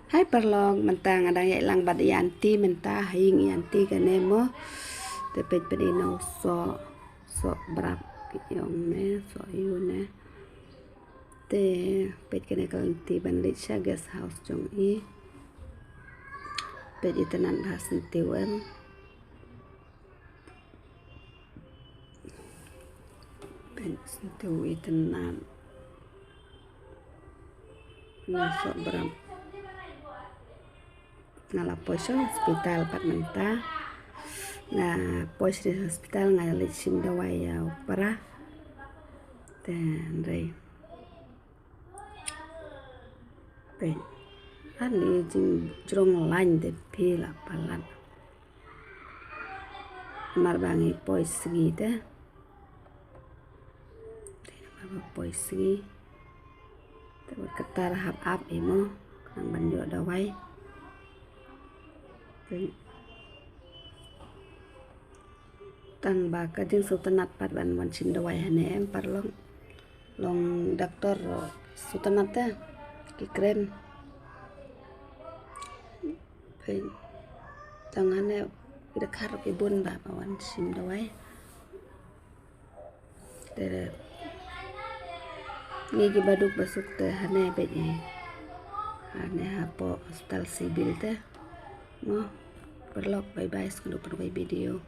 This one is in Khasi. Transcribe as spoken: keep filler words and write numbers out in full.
Hai paralok, mynta nga dang ïalang bad i aunty mynta, ha ïing i aunty kane mo. Te peit peit ino soh, soh brap ki ong ne, soh ïu ne. Te peit kane ka lynti ban leit sha guest house jong i. Peit i tnat ha syntiew em. Peit syntiew i tnat. Nga soh brap. Nga la poi sha hospital pat mynta. Nga poi sha hospital nga leit shim dawai ïa u para. Te hynrei. Peit. Ani jingjrong lain te phi la palat. Namar ba ngi poi sngi te. Te namar ba poi sngi. Te wat kata hap ap i mo. Nang ban ïoh dawai. Peit. Tang ba ka jingsngewtynnat pat ban wan shim dawai hane em paralok. Long doktor sngewtynnat te ki kren. Peit. Tang hane ki dkhar ki bun ba ba wan shim dawai. Te ngi ki baduk basuk te hane peit i. Hane hapoh hospital civil te. Mo paralok, bye bye, sngewbha pynwai video.